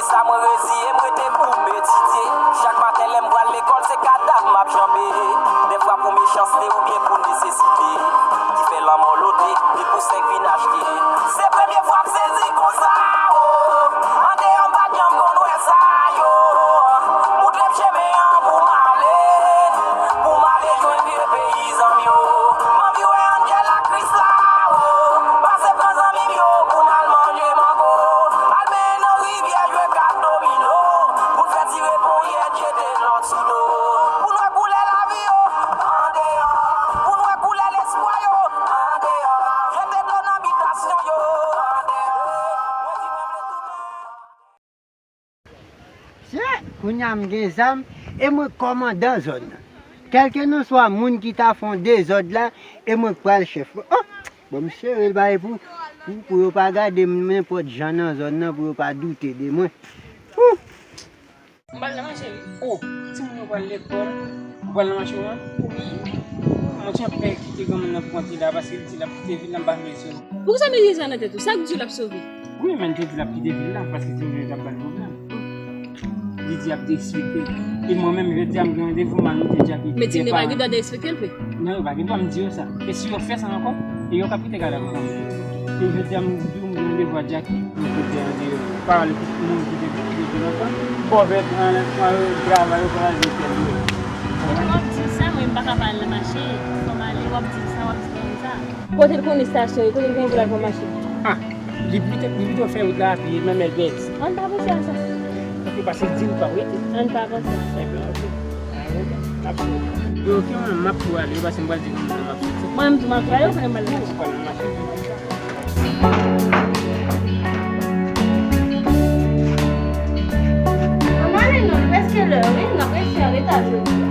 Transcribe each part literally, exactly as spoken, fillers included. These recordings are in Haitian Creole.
Sa mwen reziye m rete pou m etidye. Chak maten lè m pral lekòl, se kadav m ap janbe. Dèfwa pou mechanste oubyen pou nesesite ki fè lanmò lote, li pou senk vin achte. Se premye fwa m sezi konsa, o. Andeyò m pa t janm konn wè sa, yo. Moutre m chemen an pou m ale, pou m ale jwenn vye peyizan m yo. M anvi wè Angel ak Krisla, o. Pase pran zanmi m yo pou n al manje mango, al benyen nan rivyè, jwe kat domino, pou n fè ti reponyèt, jete lòt sou do. Pou n wè koulè lavi yo andeyò, pou n wè koulè lespwa yo andeyò. Jete dlo nan bitasyon yo andeyò. Mwen di mwen vle tounen. Sye, kounye a m gen zam e mwen kòmandan zòn nan. Kèlkelanswa moun ki ta fè yon dezòd la, e mwen k pral chèf. Oh! Bon, m sere l bay pou, pou, pou yo pa gade m nenpòt jan nan zòn nan, pou yo pa doute de mwen. Ouh! M pral nan mache, wi. Oh, timoun yo pral lekòl. Ou pral nan mache, wi? Wi. Mwen t ap pè kite granmoun nan pou antre la, paske l di l ap kite vil la, m pa vle l sove. Poukisa w mete sa nan tèt ou? Sa k di w l ap sove? Wi, men l te di l ap kite vil la, paske timoun yo t ap ba l pwoblèm. Li di ap derespekte l. E mwen menm, jodi a, m gen randevou, m al mete Jackie. Men timoun yo pa gen dwa derespekte l vre. Non, yo pa gen dwa, m di yo sa. E si yo fè sa ankò, e yo ka kite kadav la. E jodi a, m di w, m gen randevou ak Jackie. Mwen kote andeyò. Pawòl ki moun ki te, ki te di lontan. Pòv an, an travay, yo pa al jete l. Mwen ap di sa, mwen m pa ka pa al nan mache. Fò m ale, w ap di sa, w ap di konsa. Kote l konnen estasyon yo, kote l konnen pou l al pran machin? Ah, li pito, li pito fè wout la a pye, menm èl pèdi. Ann pa panse a sa. Oke, paske l di l pa rete. Ann pa panse a sa. Ebyen, oke. Ah, oke. N ap suiv. Yo, oke, mwen, m ap tou ale, paske m pral di granmoun nan m ap soti. Mwen menm tou, m ap tou ale, ou konnen m al nan machin. Ou pral nan machin? Ann ale non, li prèske lè, wi, n ap rete an reta jodi a.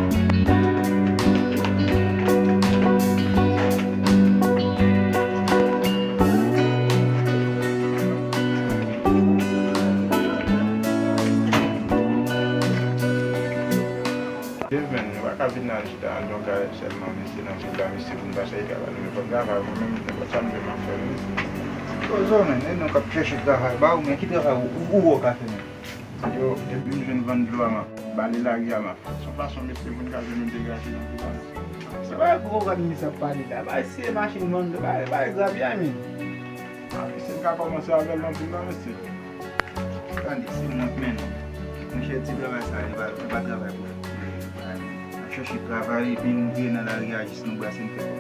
Steven, ou pa ka vin la chita nan yon garaj sèlman, mesye nan vil la, mesye pou n pa chèche travay, nou menm fò n travay, mwen menm, nenpòt sa m vle m ap fè l, mesye. Kozo, men, e nou k ap chèche travay ba ou, men ki travay ou, ou, ou wè w ka fè menm? Yo, depi m jwenn vann dlo a, m ap bale lari a, m ap fè. Se yon fason, mesye, pou n ka jwenn yon degaje nan vil la, mesye. Se pa gwo rad misye ap pale la, bay se machin vann dlo, bay, bay grapya, men. Ah, mesye, m ka kòmanse avè l nan vil la, mesye. Tande, se mwen k mennen w. Monchè, ti travay sa, li pa, li pa travay pou fè. N ap chèche travay, epi n vire nan lari a jis nou brase, n fè kòb.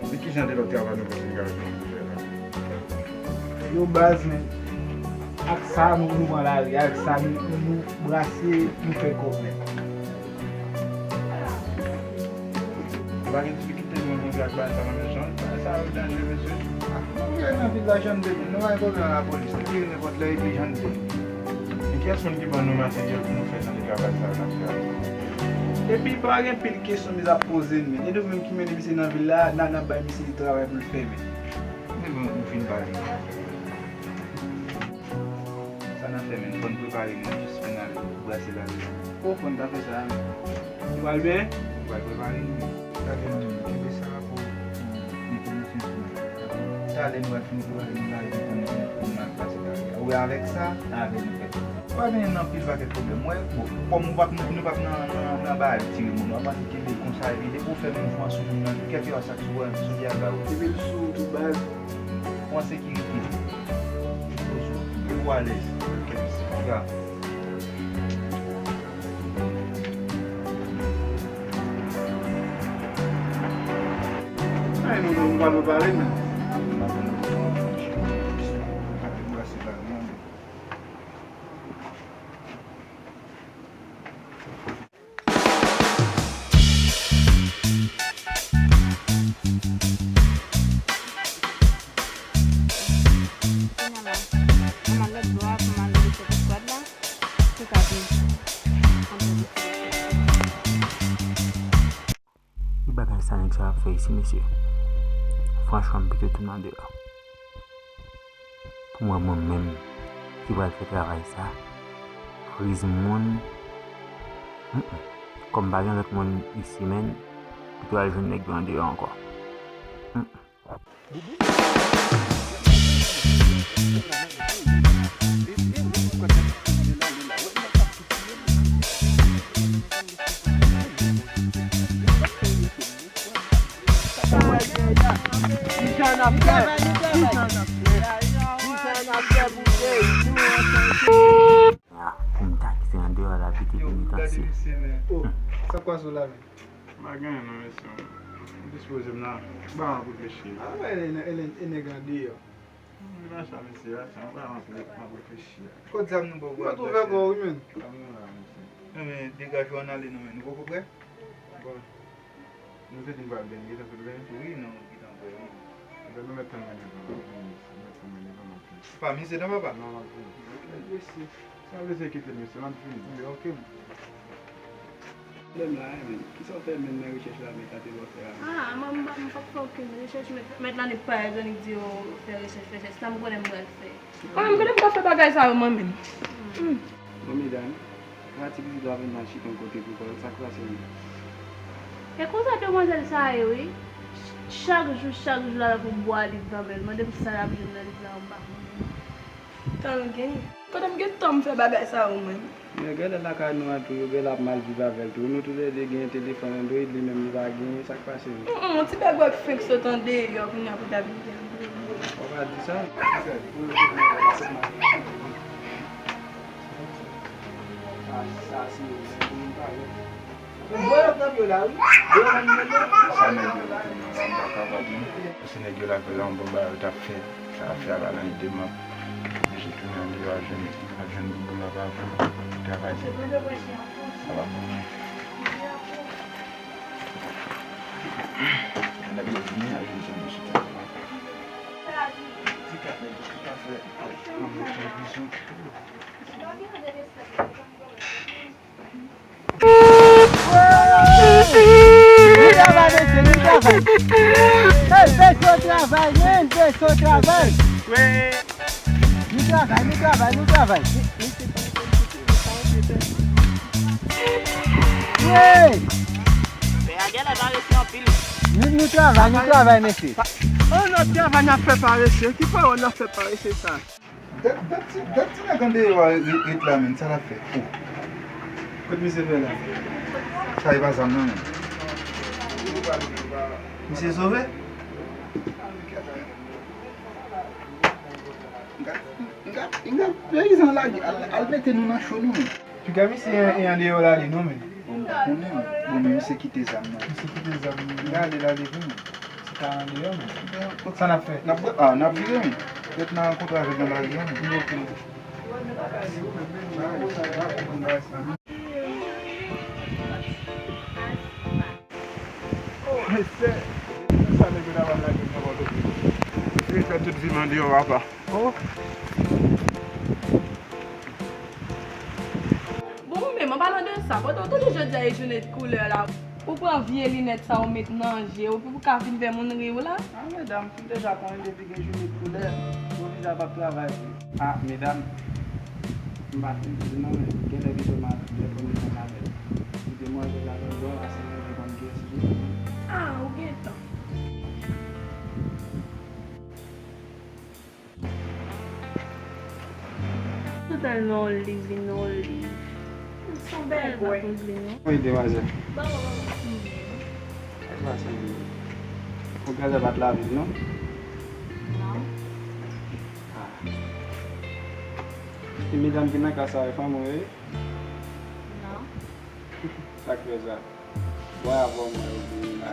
Epi kijan de lòt travay nou panse n ka jwenn pou fè la? Yo baz, men ak sa nou, nou pran lari, ak sa nou, nou, nou brase, nou fè kòb, men. Ou pa gen difikilte jwenn kontra ak bagay sa nan mezon? Bagay sa yo danje, mesye. Ah, nou vire nan vil la jan n vle, nou pa gen pwoblèm ak lapolis, nou vire nenpòt lè epi jan n vle. Men kiyès moun ki ban nou materyèl pou nou fè jan de travay sa yo n ap fè a? Epi pa gen pil kesyon misye ap poze n, men. E nou menm ki mennen misye nan vil la, n a, n ap bay misye travay pou l fè, men. Men bon, ou fin pale. Sa n ap fè menm, fò n prepare nou jis pou n al brase lari a. O, fò n ta fè sa a menm. Nou pral benyen? Nou pral prepare nou menm. Gade nou menm, kenbe sa pou nou mete nan sens nou. Talè nou pral fin prepare nou lari pou nou, pou nou al brase lari a. Ou wè avèk sa, n a avè nou fè. Pa benyen nan pil pakèt pwoblèm. Wè, bon, kòm ou p ap, nou p ap nan, nan, nan bagay tire moun, w ap annik kenbe l konsa, epi depi w fè mouvman sou moun nan, kèlkeswa sa k sou w, sou vyaga ou. Kenbe l sou ou tou baz. Ou an sekirite. Toujou. E ou alèz. Kèt, piga. Ay, nou, nou, nou pa dwe pale, men. Kounye a la, ann al lòt bò a pou m al mete sou eskwad la, pou ka vin antre. Ki bagay sa nèg sa ap fè isi, mesye? Franchman, m pito tounen andeyò. Pou mwen, mwen menm ki pral fè travay sa, friz moun, mm, mm. Kòm pa gen lòt moun isi, menn, pito al jwenn nèg yo andeyò ankò. Mm, mm. Bouboun. Li, li, li, li, li, li, li, li, li, Yo, gade misye, men. Oh, sa k pase w la, men? M pa gen anyen non, mesye. M dispoze m la. Ba m ap reflechi. Ah, men, e, e, e nèg andeyò. Li pa sa, mesye, a sa, m pa antre, m ap reflechi a. Kot zam nou ba w pou adrese? Ou mèt ouvè kò w, wi, men. Zam nou la, mesye. Enben, degaje w ann ale non, men. Nou poko prè? Bon. Nou te di n pral benyen, nou gentan sot benyen tou? Wi, nou gentan prè, wi. Enben, nou mèt tann mwen devan, wi, mesye, nou mèt tann mwen devan, m ap vini. Pa mizè non, papa? Non, m ap vini. Mesye. Sa vle di kite m, mesye, m ap vini. Enben, ok, m. Pwoblèm la, men, kisa w fè menm nan rechèch la, men sa te lè w fè a? Ah, mwen, m pa, m p ap fè okenn rechèch, men, men lane parèt, Annik di yo fè rechèch, fè rechèch, sa m konnen m pral fè. Mwen menm, kote m ka fè bagay sa yo, mwen menm? Hmm. Bon, medam, pa ti pitit la vin nan chita yon kote pou kò l, sa k pase menm? E konsa demwazèl sa ye, wi. Chak jou, chak jou, l al pou bwa liv nan men l. Mande m sa l ap jwenn nan liv la anba. Tan l gen. Pandan m gen tan m fè bagay sa yo mwen. Men genlè lakay nou an tou, yo genlè ap mal viv avè l tou. Nou toulède gen telefòn Android, li menm li pa gen, sa k pase menm? Mm, mm, yon ti bègwè k fenk sot andeyò, kounye a pou ta vin gen. Ou pa di sa? Sa, sa se moun pa wè. Bon, yo pran yo la, wi. Yo pran yo la. Sa nèg yo la kote m nan la, m pa kapab non. Paske nèg yo la kote la, yon bon bagay yo t ap fè. Sa afè a pa nan ide m, m ap oblije tounen andeyò al jwenn, al jwenn boubou la pa vre. Travay. Sa pa bon non. Nèg yo vini, al jwenn zòn yo chita. Ti kat nèg yo ki pa fè, pa fè, pa fè vizyon. Nou travay, mesye, nou travay. Hey, mesye, travay, men, mesye, travay. Nou travay, nou travay, nou travay. Hey! Nou, nou travay, nou travay, mesye. An, n ap travay, n ap fè parese. Ki pawòl n ap fè parese sa? Dat, dat ti, dat ti nèg andeyò a ret, ret la, menm, sa l ap fè? Oh. Kot misye fè la? Sa e pa zam nan, menm. Misye sove? Nga, nga, nga, peyizan lage, al, al mete nou nan cho, nou, menm. Piga misye an, an andeyò l ale non, men. Bon, m pa konnen, men. Bon, men misye kite zam nan. Misye kite zam nan. Gade l ale vre, men. Se pa andeyò, men. Sa n ap fè? N ap, ah, n ap vire, men. Pèt nan rankontre avè l nan lari a, men. Ok. Mesye, sa nèg yo ta pral lage m nan Pòtoprens. Li fè tout vi m andeyò, papa. Oh. Bon, ou menm, an palan de sa, pandan w tande jodi a e jounen de koulè la, ou pran vye linèt sa ou met nan je w, pou w ka vin fè moun ri w la? Ah, medam, m deja konnen depi gen jounen de koulè, bon viza p ap travay vre. Ah, medam, m pa fin di non, men genlè pito m al fè konesans avè l. Ti demwazèl la nan bò a, se mwen ki konn kiyès li. Ah, ou gen tan. Total nan yon liv, vin nan yon liv. Se yon bèl bwè. Wi, demwazèl. Bon, bon, bon, bon. Sa k pase menm? Ou genlè pa t lavil, non? Non. Ah. E medam ki nan klas la, e fanm ou ye? Non. Sa k fè sa? Bon, avè w mwen yo vini la.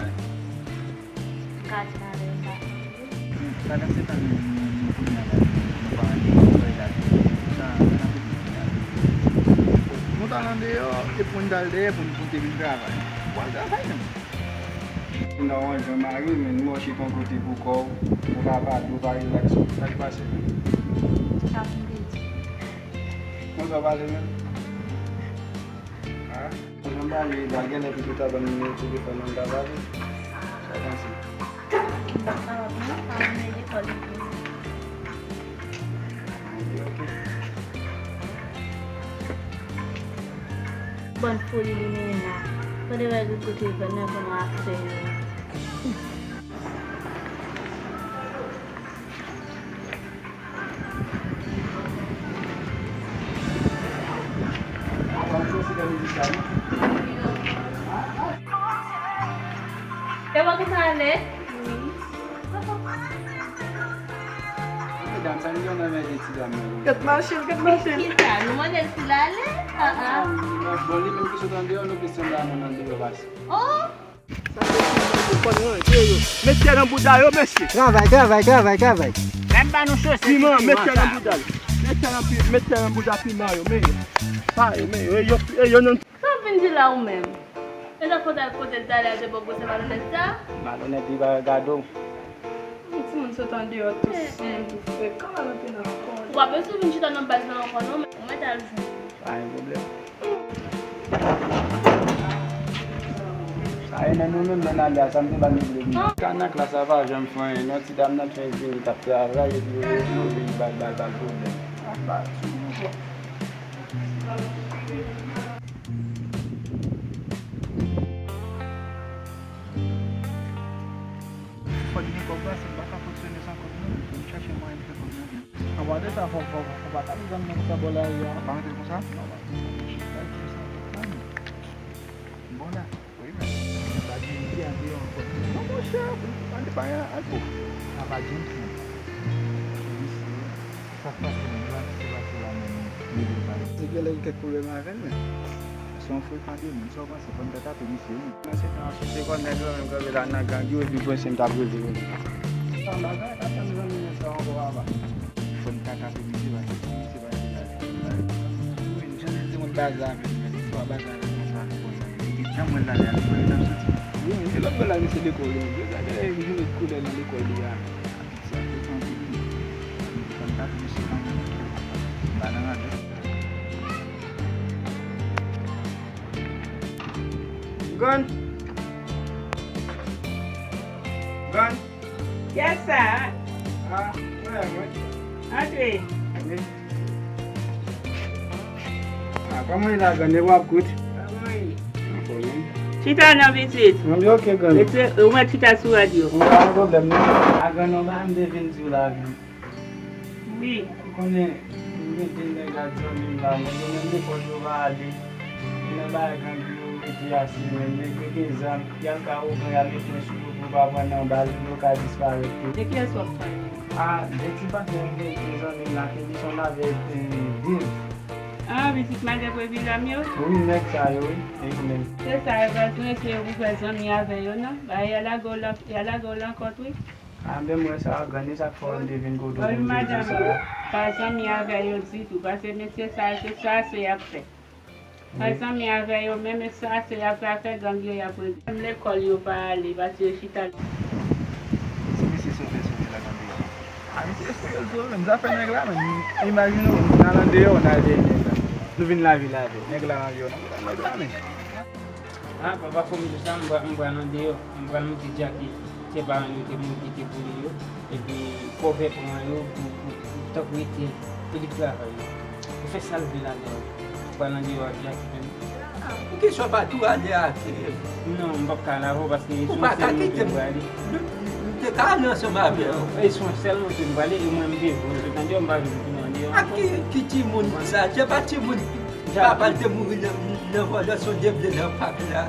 Gad malè sa. Pandan se tan nou, nou, nou kounye a la, nou pa andeyò, nou pa andeyò, sa, sa n ap fè kounye a? Nou t al andeyò, epi nou t al dèyè pou n, pou n te vin travay. W al travay menm. Ou nan yon jan mare, men nou chita yon kote pou kò w, ou pa pale, ou pa rilaks, sa k pase? Sa pou m te di. Konsa w pale menm? Ah. Jan m pale la, genlè pito ta ban m nimewo telefòn nan, m ta pale. Sa w panse? Sa w ap nan, sa w ap nan lekòl epi. Ok, ok. Bann foli li mennen la. Fò de wè gwo telefòn nan pou nou ap fè yo. E wè konsa ale? Wi. Medam, sa Li gen nan men ti dam nan. Gad mache l, gad mache l. Kisa? Nou mande l si l ale? Ah, ah. Bon, li menm ki sot andeyò, nou ki sanble a moun andeyò pase. Oh! Met tè nan bouda yo, mesye. Travay, travay, travay, travay. Gad ba nou chosèt. Piman, met tè nan bouda yo. Met tè nan pi-, met tè nan bouda piman yo, men yo. Pa yo, men yo, yo, yo, yo nan Sa w vin di la ou menm? E sa kote l, kote l t ale a te bò gwo se malonèt sa? Malonèt li pa gade w. Yon timoun sot andeyò tou sen, tou frekan, al antre nan kò l. Ou pa bezwen vin chita nan baz la ankò non, men ou mèt al jwenn. Pa gen pwoblèm. Sa e nan nou menm nan ale a, sa m te ba nou vle vin. Kanak la sa pa janm fè anyen non, ti dam nan t fenk vini t ap travay epi yo, yo vin ba l, ba l, ba l pwoblèm. Ap ba l sou nou. Fò li gen kòb la, si l pa ka fonksyone san kòb non, pou m chèche mwayen m fè kòb la. Anba de sa, fò, fò, fò pa t ap zanmi nan konsa bò lari a. Pa rete konsa? Non, pa rete konsa. Chita di sa, non. Bon la. Wi, men. Sa di li te andeyò ankò. Non, monchè, pa li pa al pou. Sa pa James, non. Misye, sa k pase menm la, misye pase la menm, li vin pale. Misye genlè gen kèk pwoblèm avè l, men. Se yon frekan de moun, sa w panse, fò n ta tape misye, wi. Nan se tan, se kòm nèg yo menm kanpe la nan gang yo, epi pwen se m t ap rele yo. Sa bagay, pa fè m zanmi nan sa ankò, papa. Fò n ta tape misye, pase misye. Wi, jan de timoun bagay avè l, men li twa bagay la konsa, konsa. Li te janm wè l ale a lekòl, li t ap soti. Wi, men se lòt bò la, li se lekòl li. Yo sa genlè li met koulè nan lekòl li a. Sa te tankou li. Li konn pa plis kanmenm. Ba nan radyo. Grann. Grann. Yes, sir. Ah, mwen, mwen. Antre. Wi. Ah, kòman w ye la, grann? E w ap kout? Kòman w ye? Anfòm, wi. Chita non, pitit. Mwen byen, ok, grann. Ou mèt chita sou rad yo. Wi, pa gen pwoblèm, non. A grann, non, pa m te vin di w la, grann. Wi. Ou konnen, m gen de nèg ak zanmi m la, men yo menm lekòl yo pa ale. Yo nan bagay gang yo mete a simen, nèg yo gen zam, y al ka ougan, y al met men sou yo pou yo pa pran nan bal, yo ka disparèt tou. De kiyès w ap pale? A, de ti patnè m gen, de zanmi m la, ke li se yon avè, eh, Dave. Ah, pitit malè previ zam yo? Wi, nèg sa yo, wi, e yo menm. Se sa, yo pa dwe ke ou fè zanmi avè yo, non. Ba, y a lage w lan, y a lage w lan kont, wi. A, men mwen sa, grann, e sa k fè w te vin kote w pou m te di sa. Pa zanmi avè yo ditou, paske mesye sa yo, se sa se y ap fè. Pa zanmi avè yo, menm e sa se y ap fè, afè gang yo y ap regle. Menm lekòl yo pa ale, paske yo chita. Se mesye sove, sove la nan peyi. A, mesye sove, sove, menm zafè nèg la, menm. Imajine w, n al andeyò, n al dèyè nèg la. Nou vin lavil avè l. Nèg la anvi w, non, nèg la, men. Ah, papa, fò m di sa, m pral, m pral andeyò, m pral mete Jacky, se paran yo te mouri kite pou li yo, epi kòve pran yo pou, pou, pou tankou rete, pou li travay yo. Pou fè sa l vle ladan yo. M pral andeyò ak Jacky menm. Ah, poukisa w pa tou ale ak... Non, m p ap ka al avè w paske se yon sèl moto m prale. M te ka ale ansanm avè w. E se yon sèl moto m prale e mwen m te vle w tande, m pa vle tounen andeyò ankò. Ak ki, ki timoun sa? Se pa timoun. Papa l te mouri nan, nan vòlè, se yon deble nan pak la.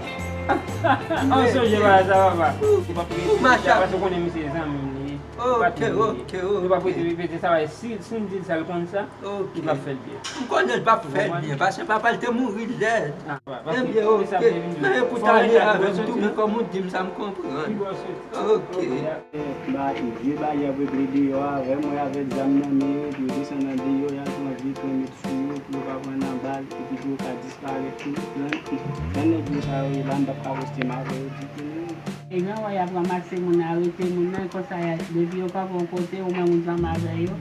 An sonje bagay sa, papa. Ou p ap repete sa, paske ou konnen misye zanmi m li ye. Ok, ok, ok. Nou p ap repete sa, si, si n di l sa, l konn sa, li p ap fè l byen. M konnen l p ap fè l byen, paske papa l te mouri lè. Ebyen, ok. Men pou t ale avè m tou, men kòm ou di m sa, m konprann. Ok. Ba, vye baryè vre, vle deyò avè mwen avèk zam nan men yo, epi yo desann andeyò, y al pran vye kannet sou yo, pou yo pa pran nan bal, epi pou yo ka disparèt tou. Jan, jan nèg yo sa yo ye la, m p ap ka poste m avè yo ditou, non. E jan wè y ap ranmase moun, arete moun nan, konsa y a, depi yo kanpe yon kote, ou menm ou zanmi avè yo,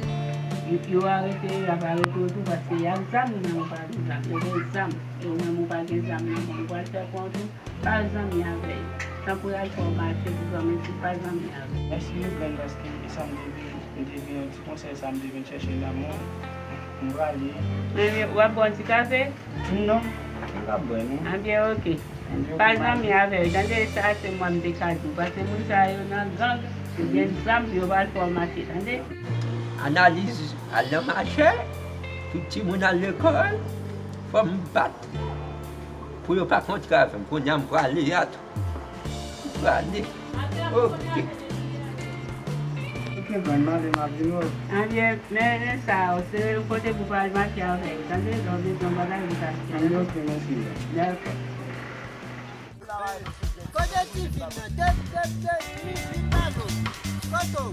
yo, yo arete yo, y ap arete yo tou, paske y ak zam, ou menm ou pa gen zam, yo gen zam, e ou menm ou pa gen zam nan men w, ou pral fè pran tou. Pa zanmi avè yo. Tanpri al fè w mache pou zanmi si pa zanmi avè yo. Mèsi wi grann, paske e sa m te vin, m te vin yon ti konsèy sa m te vin chèche nan men w. M prale. Ebyen, w ap bwè yon ti kafe? Non, m p ap bwè non. Ebyen, ok. Pa zanmi avè yo. Tande sa se mwen m te ka di w. Paske moun sa yo nan gang, yo gen zam, yo pral fè w mache, tande? Analiz al nan mache, tout timoun al lekòl, fò m bat pou yo pa kontre avè m. Kounye a m prale a tou. M prale. Ok. Ok, Ban m ale, m ap vin wè w. Anbyen, men, men sa, se yon kote pou pral mache avèk. Tande, lè w bezwen yon bagay, ou ka fè. Anbyen, oke, mèsi. Dakò. Kote ti fi nan? Tèt, tèt, tèt, mi, mi, pa non. Kote w?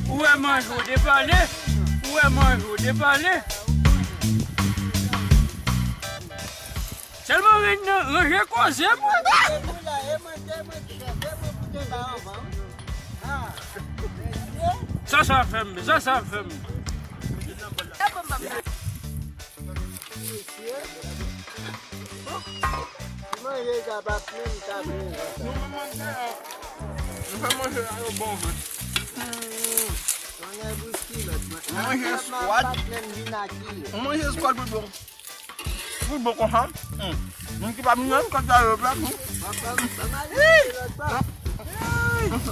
Ou wè manje w depale? Ou wè manje w depale? Sèlman ren nan ranje koze pou. Sa sa fè m, sa sa fè m. Manje sa pa t menm tabou. Nou fè manje a yo bon vre. Manje skwad. Manje skwad pou bon. Pou bon konsa. Hmm. Moun ki pa vin nan kòb sa yo pè pou.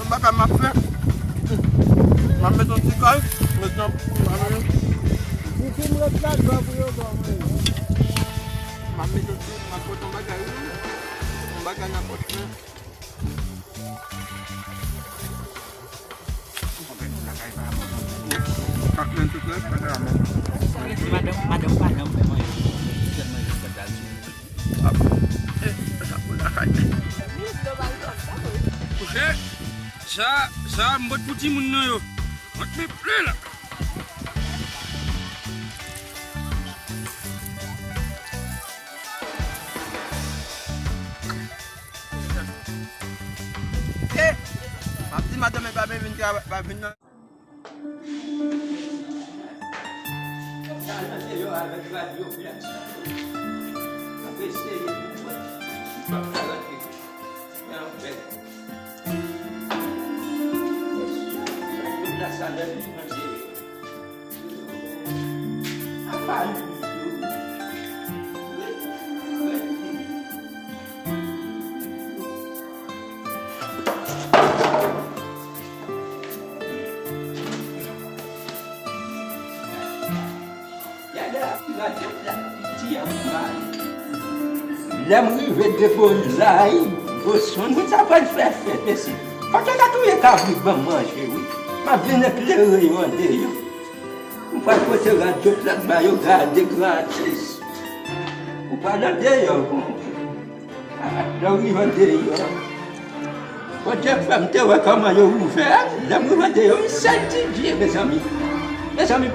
Bagay m ap fè. M ap met yon ti kòy, met yon, m ap met yon ti, m ap pote yon bagay, wi. Yon bagay nan pòch mwen. Madanm, madanm pa janm fè manje. Li fè manje fèt al sou mwen. Kouche, sa, sa, m pot pou timoun nan yo. Mwen te ple la. Eh! M ap di madanm e pa vin travay, pa vin nan. Lè m rive depo la, wi, gwo sonn, wi, sa pral fè fèt, mesye. Fòk yo ta touye kabrit ban m manje, wi. M ap vin eklere yo andeyò. M pral pote radyo plat ba yo gade gratis. Ou pral andeyò, konprann. Lè w rive andeyò, Bondye fè m te wè kòman yo ouvè. Lè m rive andeyò, yon sèl ti dye, mezanmi. Mezanmi.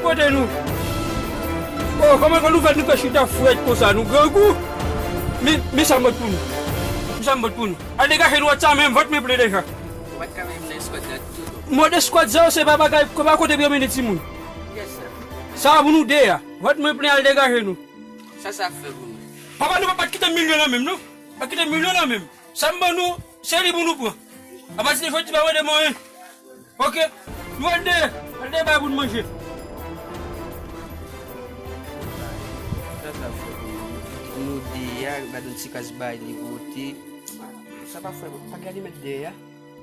Kote nou? Oh, kòman, kòman nou fè nou fè chita frèt konsa? Nou grangou? Men, men sa m pot pou nou. Men sa m pot pou nou. Al degaje nou wòt sa menm, vant mwen plen deja. Ou pa t ka menm nan eskwad la tou, non? Mòd eskwad sa yo, se pa bagay, se pa kote pou yo mennen timoun. Kiyès sa? Sa a pou nou de a. Vant mwen plen, al degaje nou. Sa sa fè pou nou? Papa nou pa, pa t kite m milyon nan men m, non. Pa t kite m milyon nan men m. Sa m ban nou, se li pou nou pran. Apati de jodi, pa mande m anyen. Oke? Nou al de, al de bay pou n manje. Sa sa fè pou nou? Nou de a, gade yon ti kaz bay li pote. Sa pa fè, pa gade met de a.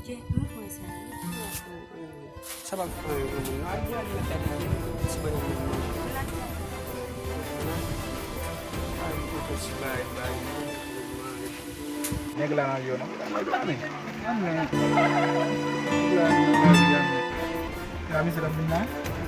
Dye, nou pran sa, wi. Sa pa fè anyen pou moun. Al pou al met la depi ti bannann nan manje. Al pou fè ti bay, bay. Nèg la nan vi w, non? Nèg la, men. Nèg la, men. Nèg la, men. Nèg la, men. Nèg la, men.